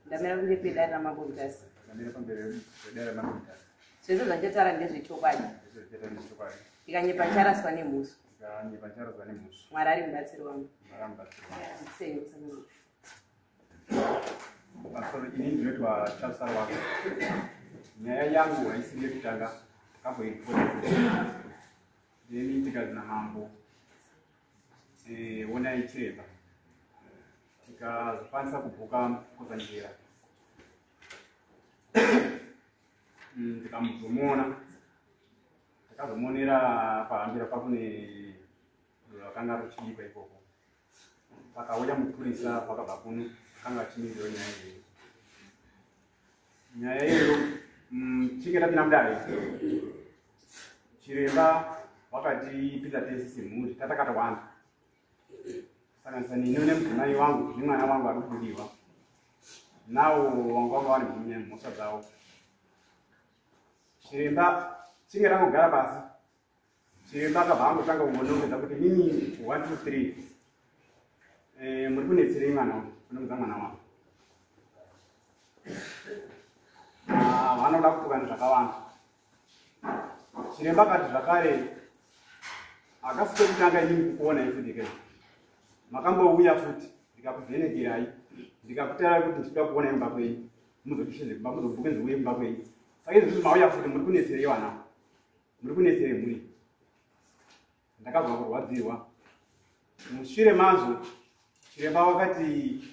Ndamira pamberi pedare raMambo Mutasa. Ndamira pamberi pedare raMambo Mutasa. Zvese zvandichataura ndezvechokwadi. Zvese zvandichataura ndezvechokwadi. Ndikanyepa ndicharaswa nemhosva. Ndikanyepa ndicharaswa nemhosva. Mwari ari mubatsiri wangu. Mwari ari mubatsiri wangu. Sei utsanangura. Pastor, ini ndinoitwa Charles Sarwaka. Nyaya yangu haisiri yekutanga, takamboiripota. Then tikanzi namambo onai chiremba, tikazokwanisa kubhuka Mukotsanjera, tikamuzomuona, takazomuonera pahambira pakune rakanga ruchibikwa ikoko. Pakauya mupurisa wakabva kuno akanga achimirirawo nyaya iyoyo. Nyaya iyoyo chinge tapinda mudare, chiremba wakatipinda tese semhuri tatakatawanda, sanganisa nini nemudzimai wangu nemwana wangu ari kubudiwa nawo, wanga wanga vane mhosva dzavo. Chiremba chinge rangogara pasi, chiremba akabva angotanga kungonongedza kuti mini 1 2 3, muri kunetserei mwana wangu, kunongedza mwana wangu. Ah, vanoda kutukana zvakawanda. Chiremba akati zvakare akasi kekutanga inini kukuonai futi ke, makambouya futi ndikakuvhenekerai, ndikakutaurai kuti ndichida kuonai mumba kwenyu, muzotishedze kumba, muzobhuke nziuye mumba kwenyu. Saka izvozvi mauya futi, muri kunetserei vana, muri kunetserei mhuri? Ndakabva kurwadzirwa. Mushure mazvo chiremba wakati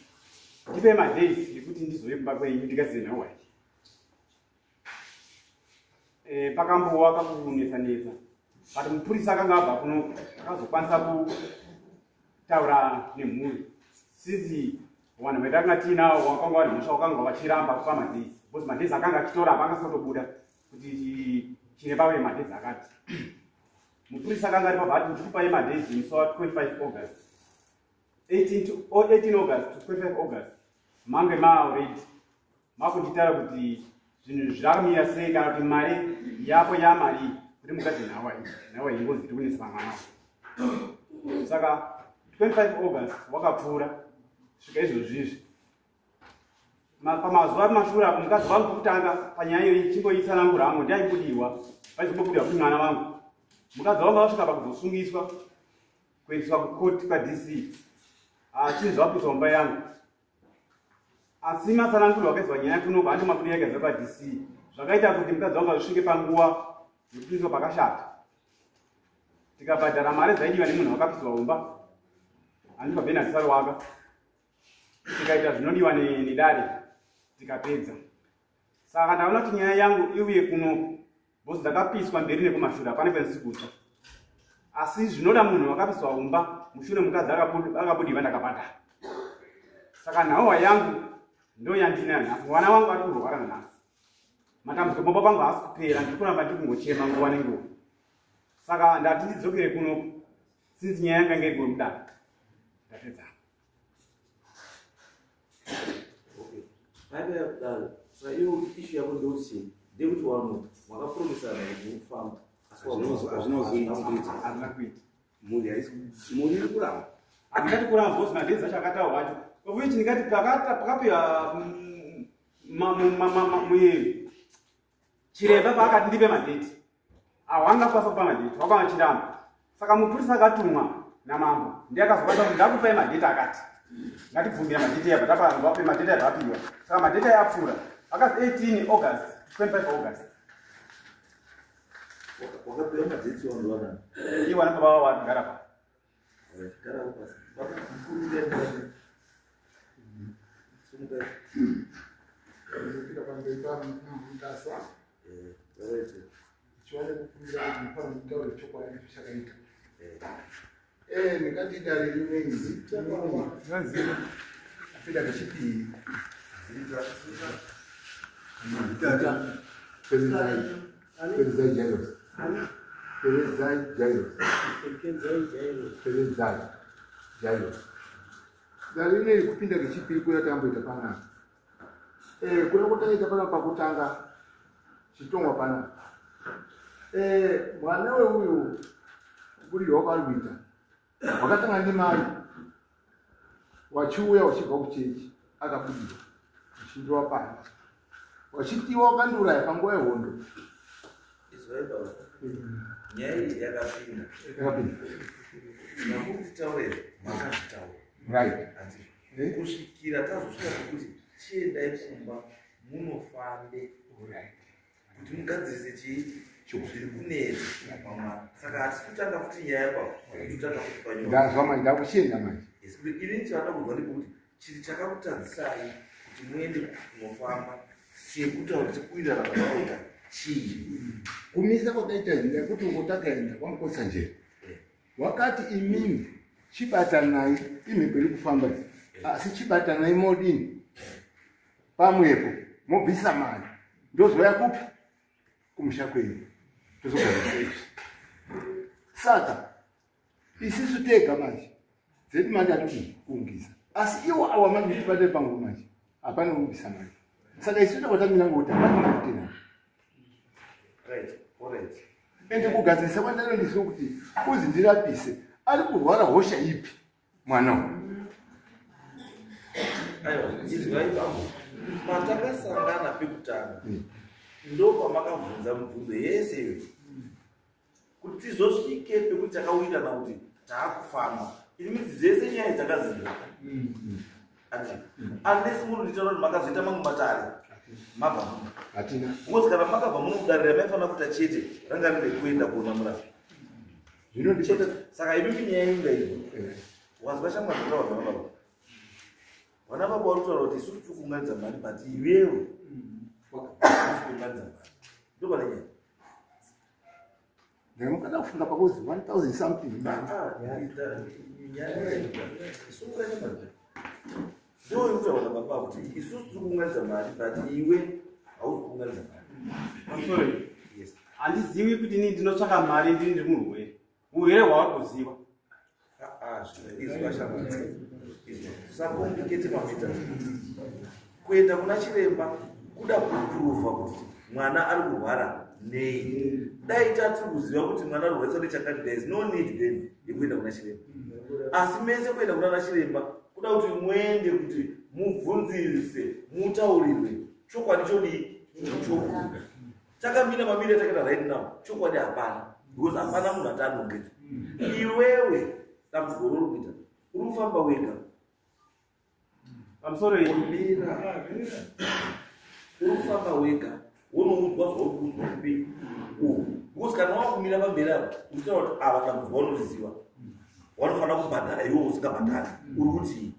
ndipe madays ekuti ndizouye kumba kwenyu ndikazire nhauwa iyi. Pakambowa kakunetsa netsa, but mupurisa akanga abva kuno akazokwanisa kutaura nemhuri, since vanhu vatakanga tiinawo wakanga vari mhosva wakanga vachiramba kupa madays, because madays akanga achitora apa angasotobuda kuti chiremba uye madays akati. Mupurisa akanga ari pabva ati ndikupai madays musi wa 25 August, 18 to, oh, 18 August to 25 August, mange maalready makunditaura kuti zvinhu zvakamira sei, kana kuti mari yako yamari kuti mukadzi nhawa iyi, nhawa iyi ngozi iri kunetsa pamwana. Saka 25 August wakapfuura, svika izvozvizvi pamazuva mashure apo mukadzi wangu kutanga panyaya iyoyi chimboitsanangura hangu, ndiaibudiwa paizombobudiwa kuti mwana wangu, mukadzi wangu asvika pakuzosungiswa kuendeswa kukoti kwaDC, achinzi wapiswa mumba yangu. Asi matsananguro wakaizwa nyaya kuno handi mabudiwa yakaizwa kwaDC, zvakaita kuti mukadzi wangu azvisvike panguva yekupiswa pakashata. Tikabhadhara mari dzaidiwa nemunhu wakapiswa umba, handi paBenard Saruwaka, tikaita zvinodiwa nedare, tikapedza. Saka ndaona kuti nyaya yangu iuye kuno because ndakapiswa mberi nekumashure, hapana kwendisi kutsva, asi zvinoda munhu wakapiswa umba mushure mukadzi akabudiwa ndakabhadhara. Saka nhauwa yangu ndo yandinayo nhasi. Mwana wangu ari kurwara nanhasi, matambudziko baba pangu haasi kupera, ndiri kuramba ndiri kungochema nguva nenguva. Saka ndati ndidzokere kunoku since nyaya yanga inge igori kudaro. Ndapedza. Okay, paipera kudaro, saka iyo issue yako ndeuti ndekuti vanhu makapromisana kuti mukufamba, asi Hazvinozoita. Hazvina kuita. Mhuri haisi, mhuri iri kuramba. Handingati kuramba because madays acho akataurwa acho, of which ndingati pakapiwa muyeri chiremba paakati ndipe madate, hawanga kwanisa kupa madate, wakanga chiramba. Saka mupurisa akatumwa namambo ndiye akazokwanisa kuti ndakupai madate akati, ngatibvumira madate yabva tapa, vape madate yabva apiwa. Saka madate ayapfuura akazi 18 August, 25 August. Wakapiwa madates wanhu vanani? Iwo ana baba vagara pa. Gara pasi, baba mukuru, ndiani? Sumukai. Ndinopinda pamberi paMutasa. Right. Chiwane kukumbira kuti mufanira kutaura chokwadi nezvachakaita. Ndingati dare rimweni apinda kechipiri. Perezai, Perezai Jairos, Perezai Jairos, Perezai Jairos. Dare rineri kupinda kechipiri kuya tamboita panapa. Kuda kutaita panapa pakutanga chitongwa panapa. Mwana weuyu kubudirwa kwaari kuita wakatanga ndimai. Wachiuya wachibva kuchechi akabudirwa uchindiwa pano wachitiwa wakandiuraya panguva yehondo. Nyaya iyi yakapinda. Yakapinda. Zvamukutaura makazvitaura. Right. Kusvikira tazosvika pekuti chiendai kumba munofambe. Right. Kuti mugadzirise chii zviri kunetsa pamwana. Saka hatisi kutanga futi nyaya pa kutanga futi panyora. Ndazwa manje, ndakuchienda manje. Yes, ini chavada kubva ndepekuti chiri chakakutadzisai kuti muende kunofamba sekutaura tikuwirirana kwakaita chii. Kumisa kwakaita njira yekuti uko takaenda kwamukotsa njera. Wakati imimi chibatanai imhepo iri kufamba iyi. Asi chibatanai modini pamwepo mobvisa mari ndozouya kupi kumusha kwenyu tozogara izvi. Saka isisu tega manje dzedu manje hatidi kuungisa, asi iwo awa manje tibatire pamwe manje hapana kuungisa mari. Saka isu takatamira ngokuti hapana mari tena. Right, alright. Ende kugadzirisa kwandaro ndizvo kuti uzi ndirapise ari kurwara hosha ipi mwana uyu. Aiwa, izwai bambo, patakasangana pekutanga ndo pamakabvunza mubvunzo yese iyoyo kuti tizosvike pekuti takawirirana kuti taakufamba. Ini midzi dzese nyaya dzakazidza unless munonditaura kuti makazoita mamwe matare mabva muno. Hatina. Because kana makabva muno kudarira maifanira kuita chete ranga riri kuenda kuona murapi. Zvino Chete. Saka imimi nyaya yenyu ngaizvo. Wazwa shamwari dzataura vana baba. Vana baba vari kutaura kuti isusu tiri kuunganidza mari but iwewe hausi kuunganidza mari. Ndo pane nyaya. Ndinokada kufunga pakuzi 1000 something mari. Ndo iri kutaura baba kuti isusu tiri kuunganidza mari but iwe hausi kuunganidza mari. I'm sorry. Yes. Handizivi kuti inini ndinotsvaka mari ndini ndiri murwere. Urwere hwauri kuziva. Izwa shamwari. Izwa. Usakomplikete mameters. Kuenda kuna chiremba kuda kupruvha kuti mwana ari kurwara nei. Dai tatiri kuziva kuti mwana ari kurwariswa nechakati, there is no need then yekuenda kuna chiremba. Asi mese kuenda kuna chiremba kuda kuti muende kuti mubvunzirise, mutaurirwe chokwadi chodii chokuda. Takamira mamiri atakaita right now, chokwadi hapana because hapana munhu ati anongedza. Iwewe dambudziko rori kuita uri kufamba wega. Pamusoro iyi. Mira. Uri kufamba wega wonoudzwa zvauri kuudzwa kupi uku. Because kana wakumira pamberi apa uchitaura kuti ava dambudziko vanoriziva vanofanira kubhadhara iwe usingabhadhari. Uri kuti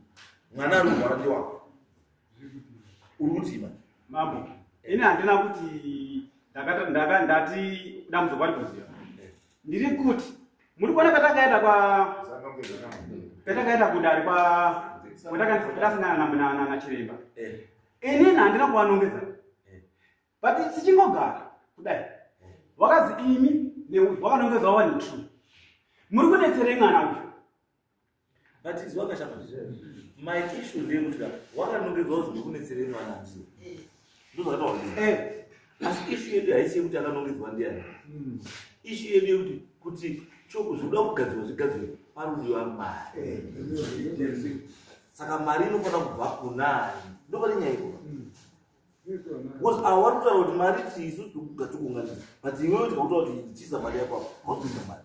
mwana ari kurwara ndewako. Uri kuti manje. Mambo, ini handina kuti ndati dambudziko vari kuziva. Ndiri kuti muri kuona patakaenda kwa patakaenda kudare kwa kwatakasangana na chiremba. Inini handina kuvanongedza. But tichingogara kudai wakazi imi neuyu wakanongedza wani true. Muri kudetserei mwana uyu. But izwa kashama. My issue ndeyekuti wakanongedzwa kuti ndikunetserei mwana handii. Ndozvakataura. Asi issue yedu haisi yekuti akanongedzwa ndiani. Issue yedu yekuti kuti zvoda kugadzirwa zvigadzirwe parudiwa mari. Saka mari inofanira kubva kunani. Ndopane nyaya ikoko. Because ava vari kutaura kuti mari isusu tikuunganidza. But iwewe tikakutaura kuti chiisa mari yako apa, hausi kuisa mari.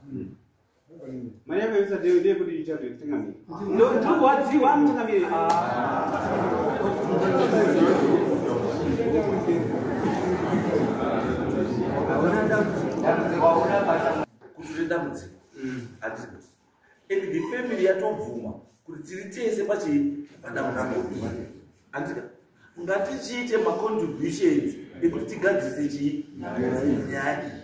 Mari yako yoisa ndeyekuti ichatengamira. Ndinokuwadziwa muchangamire. Kuti une dambudziko. Handiko. And the family yatobvuma kuti tiri tese pachii padambudziko. Handika. Ngatichiite macontributions ekuti tigadzirise chii nyaya iyi.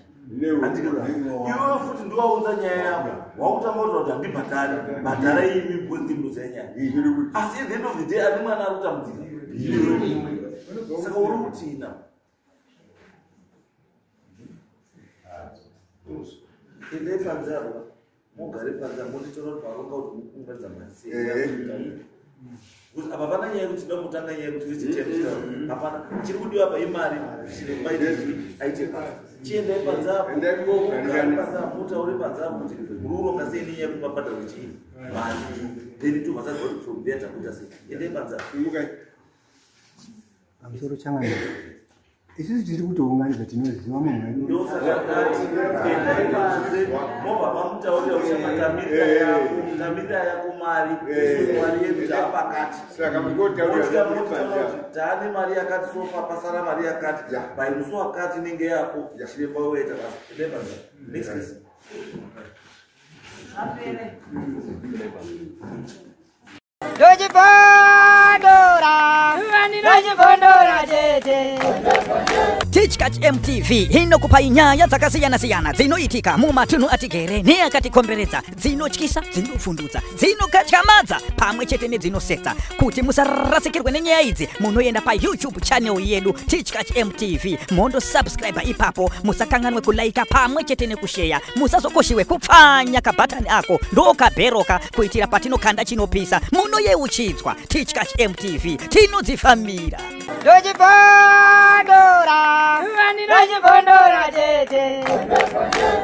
Handika. Iwewe futi ndiwaunza nyaya yako wakutanga kutaura kuti handibhadhari, bhadhara imi because ndinoziva nyaya. Asi at the end of the day ane mwana ari kutambudzika. Saka uri kutina. Endai panze apo, mugare panze apo, monditora kuti maronga kuti mukuunganidza mari sei. Because apa pana nyaya yekuti tinoda kutanga nyaya yekuti vese tichaita. Hapana. Chiri kudiwa apa imari, chiremba aite basa. Chiendai panze apo, mugare panze apo, mutaure panze apo kuti muri kuronga sei nenyaya yekuti mabhadharwe chii mari. Then tobva taziva kuti from there takuita sei. Endei panze. Simukai. Pamusoro changamire, isusu tiri kutounganidza tinoziva munhu wedu. Ndosaka ndati endai panze, mobva mamutaurira uchamatamirira yako, tamirira yako mari, isusu mari yedu taapakati. Saka mungotaurira Motya kuti motya panze. kuti taane mari yakati sofa, pasara mari yakati Ya. by musi wakati inenge yako. Ya. Chiremba woita basa. Endai panze. Next case. Zvapere. Ndochibondora, ndochibondora chete. Tichkach MTV inokupai nyaya dzakasiyana-siyana dzinoitika mumatunhu atigere neakatikomberedza, dzinotyisa, dzinovhundutsa, dzinokatyamadza pamwe chete nedzinosetsa. Kuti musarasikirwe nenyaya idzi, munoenda paYouTube channel yedu Tichkach MTV, mondosubscribe ipapo. Musakanganwe kulaika pamwe chete nekusheya. Musazokoshiwe kupfanya kabhatani ako ndokabheroka, kuitira patinokanda chinopisa munoyeuchidzwa. Tichkach MTV, tinodzifambira. Ndochibondora, ndochibondora chete.